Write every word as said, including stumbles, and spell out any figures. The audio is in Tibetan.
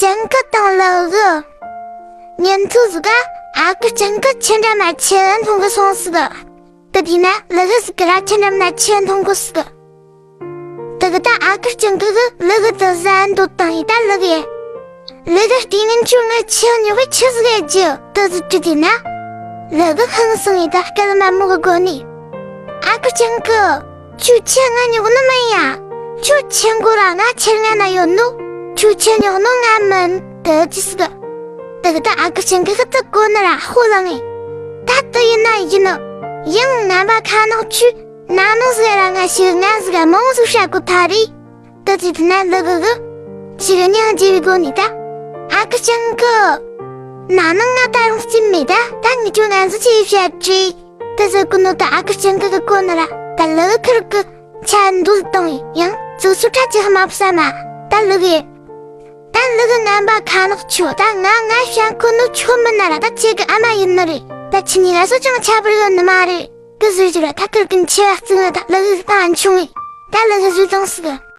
སྤྱང་ཀི་དང་ལུ་གུ། ཉིན་ཐོ་ཟིག་ག་ཨ་ཁུ་སྤྱང་ཀི་ཁྱི་འགྲམ་ན་ཁྱི་མཐོང་གི་སོང་ཟིག་ད་དེ་ན་ལུ་གུ་ཟིག་ག་ར་ཁྱི་འགྲམ་ན་ཁྱི་མཐོང་གི་ཟིག་དེ་གི་ད་ཨ་ཁུ་སྤྱང་ཀི་གིས་ལུ་གུ་དེ་ཟ་འདོད་བཏང་ཡི་ད་ལུ་གུ། ལུ་གུ་ལྟས་ངན་ཁྱོས་ངའི་ཁྱི་ཉོ་གི་ཆི་ཟིག་ཡེད་རྒྱུ་དེ་ཟིག་དྲིས་དེ་ན། ལུ་གུ་ཧང་སངས་ཡི་ད་སྐད་དམའ་མོ་གི་སྒོ་ནས། ཨ་ཁུ་སྤྱང་ཀི། ཁྱོས་ཁྱི་ང་ཉོ་གི་ནི་མིན་ཡ། ཁྱོའི་ཁྱི་མགོ་ར་ང་ཁྱེར་ང་ན་ཡོད་ནོ། ཁྱོས་ཁྱི་ཉོ་གི་ནི་ང་མིན་དེ་ཅི་ཟིག་དེ་གི་ད་ཨ་ཁུ་སྤྱང་ཀི་གིས་དེ་གོ་ནི་ར་ཧོ་ལངས་ཡི། ད་དེ་ཡིན་ན་ཡིན་ནོ། ཡང་ངན་པ་ཁ་ནག་ཁྱོས་ན་ནིང་ཟིག་ར་ང་ཞིག་ང་ཟིག་མང་ཟིག་བཤད་གོ་ཐལ་རེད། དེ་ཅི་དེ་ན་ལུ་གུ་གིས་ཞིག་སྙིང་རྗེ་བའི་སྒོ་ནས་ད། ཨ་ཁུ་སྤྱང་ཀི། ན་ནིང་ང་ད་རུང་སྐྱིད་མེད་ད་ད་ངས་ཁྱོད་ངན་ཟིག་ཆི་བཤད་རེད། དེ་ཟེར་གོ་ནོ་ད་ཨ་ཁུ་སྤྱང་ཀི་གིས་གོ་ནི་ར་ད་ལུ་གུ་ཁུར་གི་ཆ་འདུལ་བཏང་ཡང་ཙུག་སུ་ཁྲ་ཅིག་མ་བསམ་མ་ད་ལུ་གུ། ད་ལུ་གུ་ངན་པ་ཁ་ནག་ཁྱོ་ད་ང་ང་བཤད་གོ་ནོ་ཁྱོ་མིན་ན་ར་ད་ཁྱེད་ཀྱི་ཨ་མ་ཡིན་ནི་རེད། ད་ཁྱེད་གཉིས་ང་སུ་ཅང་ཁྱད་པར་ཡོད་ནི་མ་རེད། གི་ཟེར་རྒྱུ་ར་ད་ཁུར་གི་མཆེ་བ་གཙིགས་ནི་ད་ལུ་གུ་གི་ད་འཆུང་ངེ་ད་ལུ་གུ་ཟོས་བཏང་ཟིག